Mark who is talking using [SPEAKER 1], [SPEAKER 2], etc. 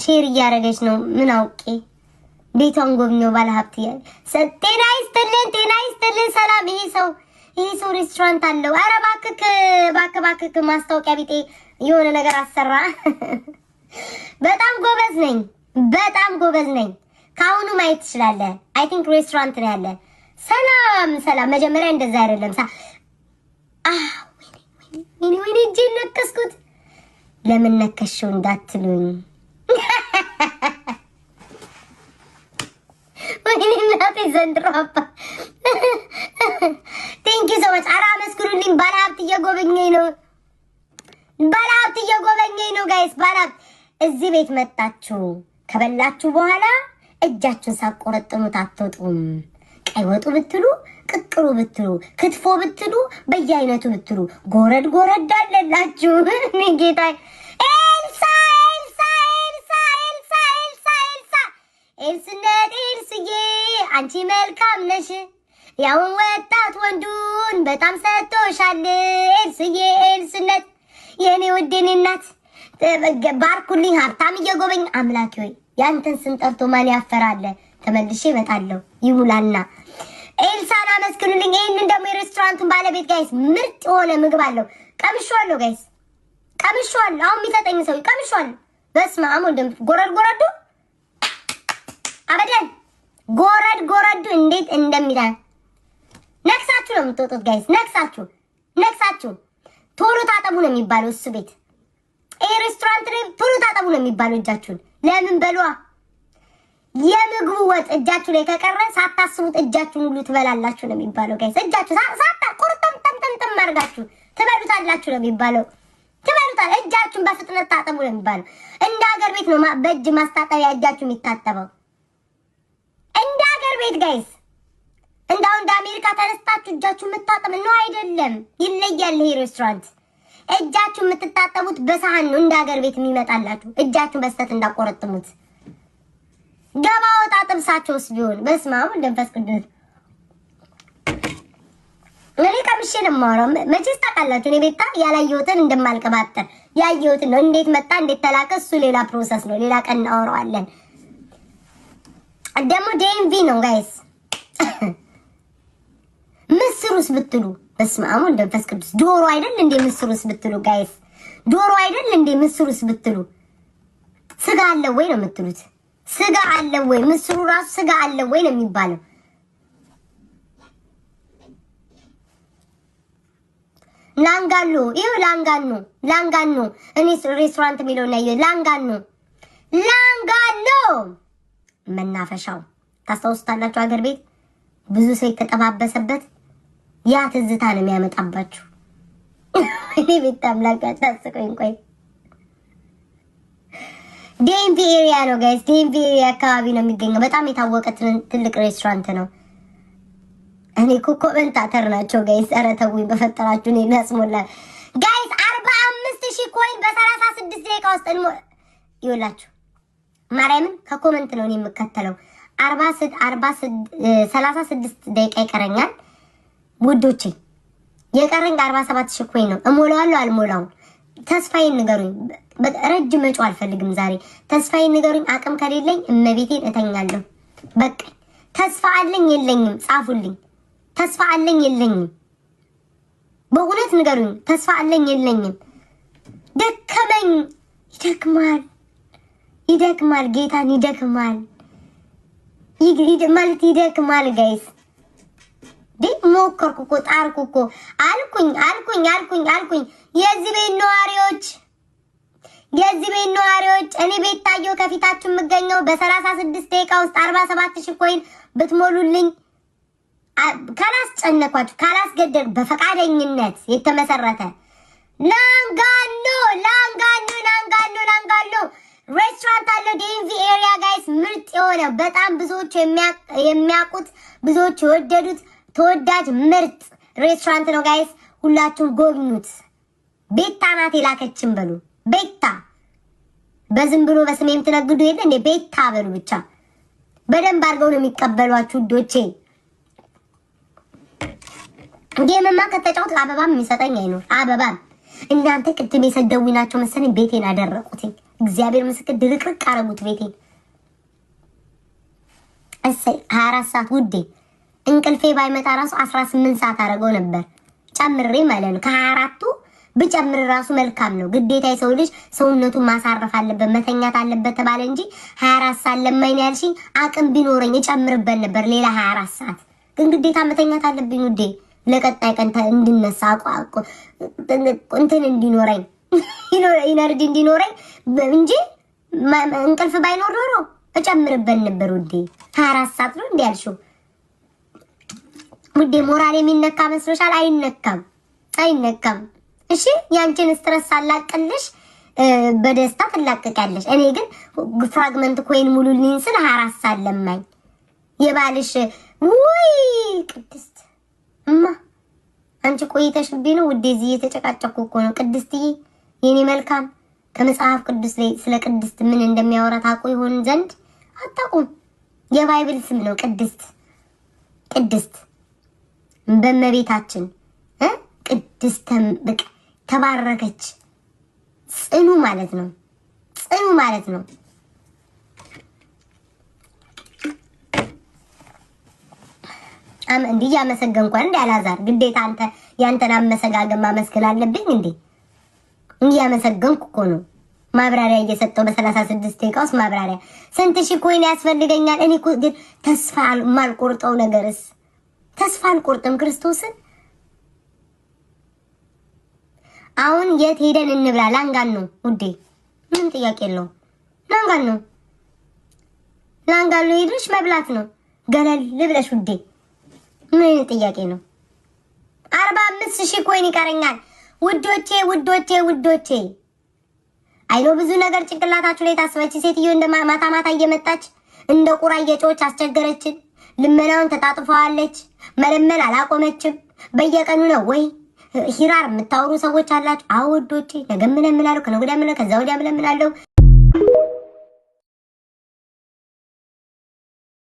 [SPEAKER 1] Share እያደረገች ነው። ምን አውቄ ቤቷን ጎብኘው ባለሀብት እያለ ጤና ይስጥልን፣ ጤና ይስጥልን፣ ሰላም። ይሄ ሰው ሬስቶራንት አለው። ኧረ እባክህ እባክህ እባክህ ማስታወቂያ ቢጤ የሆነ ነገር አሰራ። በጣም ጎበዝ ነኝ፣ በጣም ጎበዝ ነኝ። ከአሁኑ ማየት ትችላለህ። I think ሬስቶራንት ነው ያለ። ሰላም ሰላም። መጀመሪያ እንደዛ አይደለም። ወይኔ ወይኔ እጄን ነከስኩት። ለምን ነከሽው እንዳትሉኝ። ወይኔ እናቴ ዘንድሮ አባ thank you so much። ኧረ አመስግኑልኝ። ባለሀብት እየጎበኘኝ ነው። ባለሀብት እየጎበኘኝ ነው guys። ባለሀብት እዚህ ቤት መጣችሁ ከበላችሁ በኋላ እጃችሁን ሳቆረጥሙት አትወጡም። ቀይ ወጡ ብትሉ፣ ቅቅሉ ብትሉ፣ ክትፎ ብትሉ፣ በየአይነቱ ብትሉ ጎረድ ጎረድ አለላችሁ። እኔ ጌታ ኤልሳ ኤልሳ ኤልሳ ኤልሳ ኤልሳ ኤልሳ ኤልስነት ኤልስዬ አንቺ መልካም ነሽ፣ ያውን ወጣት ወንዱን በጣም ሰጥቶሻል። ኤልስዬ ኤልስነት የእኔ ውድ የኔ እናት ባርኩልኝ። ሀብታም እየጎበኝ አምላኬ ሆይ ያንተን ስም ጠርቶ ማን ያፈራለ? ተመልሼ እመጣለሁ። ይሙላና ኤልሳን አመስግኑልኝ። ይህንን ደግሞ የሬስቶራንቱን ባለቤት guys ምርጥ የሆነ ምግብ አለው። ቀምሼዋለሁ guys፣ ቀምሼዋለሁ። አሁን የሚሰጠኝ ሰው ቀምሼዋለሁ። በስመ አብ ወወልድ ጎረድ ጎረዱ አበደን ጎረድ ጎረዱ እንዴት እንደሚላ ነክሳችሁ ነው የምትወጡት guys። ነክሳችሁ ነክሳችሁ ቶሎ ታጠቡ ነው የሚባለው እሱ ቤት ይሄ ሬስቶራንት ላይ ቶሎ ታጠቡ ነው የሚባለው እጃችሁን። ለምን በሏ የምግቡ ወጥ እጃችሁ ላይ ከቀረ ሳታስቡት እጃችሁን ሁሉ ትበላላችሁ ነው የሚባለው guys። እጃችሁ ሳታ ቁርጥም ጥም አድርጋችሁ ትበሉታላችሁ ነው የሚባለው። ትበሉታል። እጃችሁን በፍጥነት ታጠቡ ነው የሚባለው። እንደ ሀገር ቤት ነው በእጅ ማስታጠቢያ እጃችሁ የሚታጠበው። እንደ ሀገር ቤት guys፣ እንዳው እንደ አሜሪካ ተነስታችሁ እጃችሁ የምታጠብ ነው አይደለም። ይለያል ይሄ ሬስቶራንት። እጃችሁ የምትታጠቡት በሰሃን ነው እንደ ሀገር ቤት የሚመጣላችሁ። እጃችሁን በስተት እንዳቆረጥሙት ገባ ወጣ ጥብሳቸውስ ቢሆን በስመ አብ ወወልድ ወመንፈስ ቅዱስ። እኔ ቀምሼ ነው የማወራው። መቼስ ታውቃላችሁ እኔ ቤታ ያላየሁትን እንደማልቀባጠር ያየሁትን ነው። እንዴት መጣ እንዴት ተላከ እሱ ሌላ process ነው። ሌላ ቀን እናወራዋለን። ደግሞ DMV ነው guys። ምስሩስ ብትሉ በስመ አብ ወወልድ ወመንፈስ ቅዱስ ዶሮ አይደል እንዴ? ምስሩስ ብትሉ guys ዶሮ አይደል እንዴ? ምስሩስ ብትሉ ስጋ አለ ወይ ነው የምትሉት? ስጋ አለ ወይ? ምስሩ ራሱ ስጋ አለ ወይ ነው የሚባለው። ላንጋኖ ይኸው ላንጋኖ ላንጋኖ። እኔ ሬስቶራንት የሚለውን ያየው ላንጋኖ ላንጋኖ መናፈሻው ታስታውሱታላችሁ። ሀገር ቤት ብዙ ሰው የተጠባበሰበት ያ ትዝታ ነው የሚያመጣባችሁ። እኔ ቤት አምላክ አታስቁኝ። ቆይ DMV area ነው guys። DMV area አካባቢ ነው የሚገኘው። በጣም የታወቀ ትልቅ ሬስቶራንት ነው። እኔ እኮ commentator ናቸው guys። ኧረ ተውኝ በፈጠራችሁ። እኔ ያስሞላል guys። 45,000 coin በ36 ደቂቃ ውስጥ ይኸውላችሁ። ማርያምን ከ comment ነው እኔ የምከተለው። 36 ደቂቃ ይቀረኛል ውዶቼ። የቀረኝ 47,000 coin ነው። እሞላዋለሁ አልሞላውም? ተስፋዬን ንገሩኝ። ረጅም መጮህ አልፈልግም ዛሬ። ተስፋዬን ንገሩኝ። አቅም ከሌለኝ እመቤቴን እተኛለሁ። በቃ ተስፋ አለኝ የለኝም? ጻፉልኝ። ተስፋ አለኝ የለኝም? በእውነት ንገሩኝ። ተስፋ አለኝ የለኝም? ደከመኝ። ይደክማል፣ ይደክማል፣ ጌታን ይደክማል፣ ማለት ይደክማል guys። ሞከርኩ እኮ ጣርኩ እኮ አልኩኝ አልኩኝ አልኩኝ አልኩኝ። የዚህ ቤት ነዋሪዎች የዚህ ቤት ነዋሪዎች እኔ ቤት ታየው ከፊታችሁ የምገኘው በ36 ደቂቃ ውስጥ 47,000 coin ብትሞሉልኝ ካላስጨነኳችሁ ካላስገደል በፈቃደኝነት የተመሰረተ ላንጋኖ ላንጋኖ ላንጋኖ ላንጋኖ ሬስቶራንት አለው DMV area guys። ምርጥ የሆነ በጣም ብዙዎች የሚያውቁት ብዙዎች የወደዱት ተወዳጅ ምርጥ ሬስቶራንት ነው guys። ሁላችሁም ጎብኙት። ቤታ ናት የላከችን በሉ። ቤታ በዝም ብሎ በስሜ የምትነግዱ የለ እንዴ? ቤታ በሉ ብቻ። በደንብ አድርገው ነው የሚቀበሏችሁ ውዶቼ። Game ማ ከተጫወት አበባም የሚሰጠኝ አይኖር። አበባም እናንተ ቅድም የሰደቡኝ ናቸው መሰለኝ ቤቴን አደረቁትኝ። እግዚአብሔር ምስክር ድርቅርቅ አረጉት ቤቴን። እሰይ 24 ሰዓት ውዴ፣ እንቅልፌ ባይመጣ ራሱ 18 ሰዓት አደረገው ነበር ጨምሬ ማለት ነው። ከ24ቱ ብጨምር ራሱ መልካም ነው። ግዴታ የሰው ልጅ ሰውነቱን ማሳረፍ አለበት፣ መተኛት አለበት ተባለ እንጂ 24 ሰዓት ለማኝ ነው ያልሽኝ። አቅም ቢኖረኝ እጨምርበት ነበር ሌላ 24 ሰዓት። ግን ግዴታ መተኛት አለብኝ ውዴ፣ ለቀጣይ ቀን እንድነሳ እንትን እንዲኖረኝ፣ energy እንዲኖረኝ እንጂ እንቅልፍ ባይኖር ኖሮ እጨምርበት ነበር ውዴ። 24 ሰዓት ነው እንዲ ያልሽው ውዴ። ሞራል የሚነካ መስሎሻል? አይነካም፣ አይነካም። እሺ ያንቺን stress ሳላቅልሽ በደስታ ትላቀቂያለሽ። እኔ ግን fragment coin ሙሉልኝ ስል 24 ሰዓት ለማኝ የባልሽ። ውይ ቅድስት እማ፣ አንቺ ቆይተሽብኝ ነው ውዴ። እዚህ እየተጨቃጨኩ እኮ ነው። ቅድስትዬ የኔ መልካም፣ ከመጽሐፍ ቅዱስ ላይ ስለ ቅድስት ምን እንደሚያወራ ታውቁ ይሆን ዘንድ? አታውቁም። የ Bible ስም ነው ቅድስት። ቅድስት በእመቤታችን ቅድስት በቃ ተባረከች። ጽኑ ማለት ነው። ጽኑ ማለት ነው። እንዲህ እያመሰገንኳን እንደ አላዛር ግዴታ አንተ ያንተን አመሰጋገን ማመስገን አለብኝ እንዴ? እያመሰገንኩ እኮ ነው። ማብራሪያ እየሰጠው በ36 ደቂቃ ውስጥ ማብራሪያ። ስንት ሺህ coin ያስፈልገኛል? እኔ እኮ ግን ተስፋ የማልቆርጠው ነገርስ ተስፋ አልቆርጥም ክርስቶስን። አሁን የት ሄደን እንብላ? ላንጋን ነው ውዴ፣ ምንም ጥያቄ የለውም። ላንጋን ነው፣ ላንጋን ነው ሄደሽ መብላት ነው። ገለል ብለሽ ውዴ፣ ምን ጥያቄ ነው? 45,000 coin ይቀረኛል ውዶቼ፣ ውዶቼ፣ ውዶቼ። I know ብዙ ነገር ጭንቅላታችሁ ላይ ታስበች ሴትዮ እንደ ማታ ማታ እየመጣች እንደ ቁራ እየጮች አስቸገረችን። ልመናውን ተጣጥፈዋለች። መለመን አላቆመችም። በየቀኑ ነው ወይ ሂራር የምታወሩ ሰዎች አላችሁ? አዎ ውዶቼ፣ ነገ እለምናለሁ፣ ከነገ ወዲያ እለምናለሁ፣ ከዛ ወዲያ እለምናለሁ።